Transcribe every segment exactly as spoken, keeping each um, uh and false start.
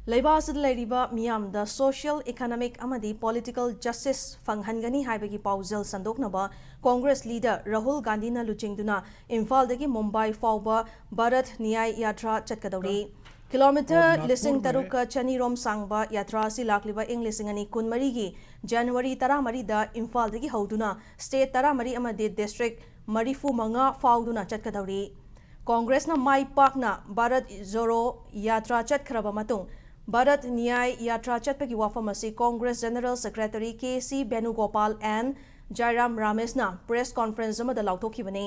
ꯂꯩꯕꯥꯛ ꯑꯁꯤꯗ ꯂꯩꯔꯤꯕ ꯃꯤꯌꯥꯝꯗ social, economic ꯑꯃꯗꯤ political justice ꯐꯪꯍꯟꯒꯅꯤ ꯍꯥꯏꯕꯒꯤ ꯄꯥꯎꯖꯦꯜ ꯁꯟꯗꯣꯛꯅꯕ ꯀꯣꯡꯒ꯭ꯔꯦꯁ leader ꯔꯥꯍꯨꯜ ꯒꯥꯟꯙꯤꯅ ꯂꯨꯆꯤꯡꯗꯨꯅ ꯏꯝꯐꯥꯜꯗꯒꯤ ꯃꯨꯝꯕꯥꯏ ꯐꯥꯎꯕ ꯚꯥꯔꯠ ꯅ꯭ꯌꯥꯌ ꯌꯥꯇ꯭ꯔꯥ ꯆꯠꯀꯗꯧꯔꯤ꯫ ꯀꯤꯂꯣꯃꯤꯇꯔ ꯂꯤꯁꯤꯡ ꯇꯔꯨꯛꯀ ꯆꯅꯤꯔꯣꯝ ꯁꯥꯡꯕ ꯌꯥꯇ꯭ꯔꯥ ꯑꯁꯤ ꯂꯥꯛꯂꯤꯕ ꯏꯪ ꯂꯤꯁꯤꯡ ꯑꯅꯤ ꯀꯨꯟꯃꯔꯤꯒꯤ ꯖꯅꯋꯥꯔꯤ ꯇꯔꯥꯃꯔꯤꯗ ꯏꯝꯐꯥꯜꯗꯒꯤ ꯍꯧꯗꯨꯅ state ꯇꯔꯥꯃꯔꯤ ꯑꯃꯗꯤ district ꯃꯔꯤꯐꯨ ꯃꯉꯥ ꯐꯥꯎꯗꯨꯅ ꯆꯠꯀꯗꯧꯔꯤ꯫ ꯀꯣꯡꯒ꯭ꯔꯦꯁꯅ ꯃꯥꯏ ꯄꯥꯛꯅ ꯚꯥꯔꯠ ꯖꯣꯔꯣ ꯌꯥꯇ꯭ꯔꯥ ꯆꯠꯈ꯭ꯔꯕ ꯃꯇꯨꯡ, ꯚꯥꯔꯠ ꯅ꯭ꯌꯥꯌ ꯌꯥꯇ꯭ꯔꯥ ꯆꯠꯄꯒꯤ ꯋꯥꯐꯝ ꯑꯁꯤ Congress General Secretary K C ꯕꯦꯅꯨꯒꯣꯄꯥꯜ and ꯖꯥꯏꯔꯥꯝ ꯔꯥꯃꯦꯁꯅ press conference ꯑꯃꯗ ꯂꯥꯎꯊꯣꯛꯈꯤꯕꯅꯤ꯫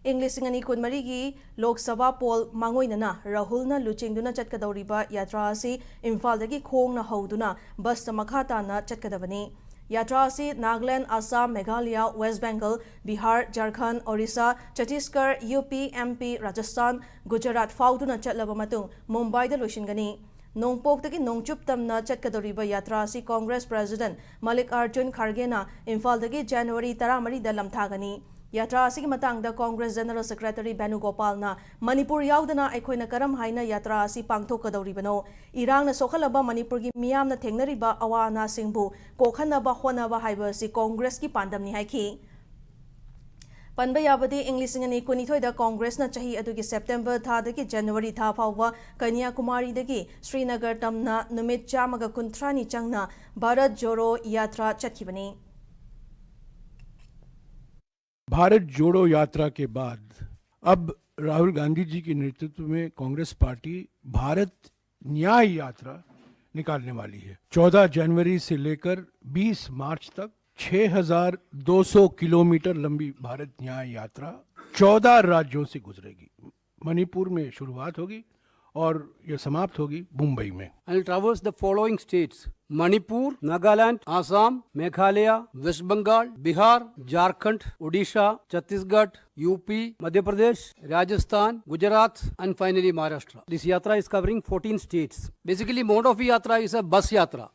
ꯏꯪ ꯂꯤꯁꯤꯡ ꯑꯅꯤ ꯀꯨꯟꯃꯔꯤꯒꯤ ꯂꯣꯛ ꯁꯚꯥ poll ꯃꯥꯡꯑꯣꯏꯅꯅ ꯔꯥꯍꯨꯜꯅ ꯂꯨꯆꯤꯡꯗꯨꯅ ꯆꯠꯀꯗꯧꯔꯤꯕ ꯌꯥꯇ꯭ꯔꯥ ꯑꯁꯤ ꯏꯝꯐꯥꯜꯗꯒꯤ ꯈꯣꯡꯅ ꯍꯧꯗꯨꯅ ꯕꯁꯇ ꯃꯈꯥ ꯇꯥꯅ ꯆꯠꯀꯗꯕꯅꯤ꯫ ꯌꯥꯇ꯭ꯔꯥ ꯑꯁꯤ ꯅꯥꯒꯥꯂꯦꯟ, ꯑꯁꯥꯝ, ꯃꯦꯘꯥꯂꯌꯥ, ꯋꯦꯁ ꯕꯦꯡꯒꯜ, ꯕꯤꯍꯥꯔ, ꯖꯔꯈꯟꯗ, ꯑꯣꯔꯤꯁꯥ, ꯆꯇꯤꯁꯒꯔ, ꯌꯨ ꯄꯤ, ꯑꯦꯝ ꯄꯤ, ꯔꯥꯖꯁꯊꯥꯟ, ꯒꯨꯖꯔꯥꯠ ꯐꯥꯎꯗꯨꯅ ꯆꯠꯂꯕ ꯃꯇꯨꯡ ꯃꯨꯝꯕꯥꯏꯗ ꯂꯣꯏꯁꯤꯟꯒꯅꯤ꯫ ꯅꯣꯡꯄꯣꯛꯇꯒꯤ ꯅꯣꯡꯆꯨꯞ ꯇꯝꯅ ꯆꯠꯀꯗꯧꯔꯤꯕ ꯌꯥꯇ꯭ꯔꯥ ꯑꯁꯤ ꯀꯣꯡꯒ꯭ꯔꯦꯁ President ꯃꯜꯂꯤꯀꯥꯔꯖꯨꯟ ꯈꯥꯔꯒꯦꯅ ꯏꯝꯐꯥꯜꯗꯒꯤ ꯖꯅꯋꯥꯔꯤ ꯇꯔꯥꯃꯔꯤꯗ ꯂꯝꯊꯥꯒꯅꯤ꯫ ꯌꯥꯇ꯭ꯔꯥ ꯑꯁꯤꯒꯤ ꯃꯇꯥꯡꯗ ꯀꯣꯡꯒ꯭ꯔꯦꯁ General Secretary ꯕꯦꯅꯨꯒꯣꯄꯥꯜꯅ ꯃꯅꯤꯄꯨꯔ ꯌꯥꯎꯗꯅ ꯑꯩꯈꯣꯏꯅ ꯀꯔꯝ ꯍꯥꯏꯅ ꯌꯥꯇ꯭ꯔꯥ ꯑꯁꯤ ꯄꯥꯡꯊꯣꯛꯀꯗꯧꯔꯤꯕꯅꯣ? ꯏꯔꯥꯡꯅ ꯁꯣꯛꯍꯜꯂꯕ ꯃꯅꯤꯄꯨꯔꯒꯤ ꯃꯤꯌꯥꯝꯅ ꯊꯦꯡꯅꯔꯤꯕ ꯑꯋꯥ ꯑꯅꯥꯁꯤꯡꯕꯨ ꯀꯣꯛꯍꯟꯅꯕ ꯍꯣꯠꯅꯕ ꯍꯥꯏꯕ ꯑꯁꯤ ꯀꯣꯡꯒ꯭ꯔꯦꯁꯀꯤ ꯄꯥꯟꯗꯝꯅꯤ ꯍꯥꯏꯈꯤ꯫ ꯄꯟꯕ ꯌꯥꯕꯗꯤ, ꯏꯪ ꯂꯤꯁꯤꯡ ꯑꯅꯤ ꯀꯨꯟꯅꯤꯊꯣꯏꯗ ꯀꯣꯡꯒ꯭ꯔꯦꯁꯅ ꯆꯍꯤ ꯑꯗꯨꯒꯤ ꯁꯦꯞꯇꯦꯝꯕꯔ ꯊꯥꯗꯒꯤ ꯖꯅꯋꯥꯔꯤ ꯊꯥ ꯐꯥꯎꯕ ꯀꯟꯌꯥꯀꯨꯃꯥꯔꯤꯗꯒꯤ ꯁ꯭ꯔꯤꯅꯒꯔ ꯇꯝꯅ ꯅꯨꯃꯤꯠ ꯆꯥꯝꯃꯒ ꯀꯨꯟꯊ꯭ꯔꯥꯅꯤ ꯆꯪꯅ ꯚꯥꯔꯠ ꯖꯣꯔꯣ ꯌꯥꯇ꯭ꯔꯥ ꯆꯠꯈꯤꯕꯅꯤ꯫ भारत जोड़ो यात्रा के बाद अब राहुल गांधी जी के नेतृत्व में कांग्रेस पार्टी भारत न्याय यात्रा निकालने वाली है। चौदह जनवरी से लेकर बीस मार्च तक छह हज़ार दो सौ किलोमीटर लंबी भारत न्याय यात्रा चौदह राज्यों से गुजरेगी। मणिपुर में शुरुआत होगी और यह समाप्त होगी मुंबई में। And it travels the following states: Manipur, Nagaland, Assam, Meghalaya, West Bengal, Bihar, Jharkhand, Odisha, Chhattisgarh, U P, Madhya Pradesh, Rajasthan, Gujarat, and finally Maharashtra. This yatra is covering fourteen states. Basically, mode of yatra is a bus yatra.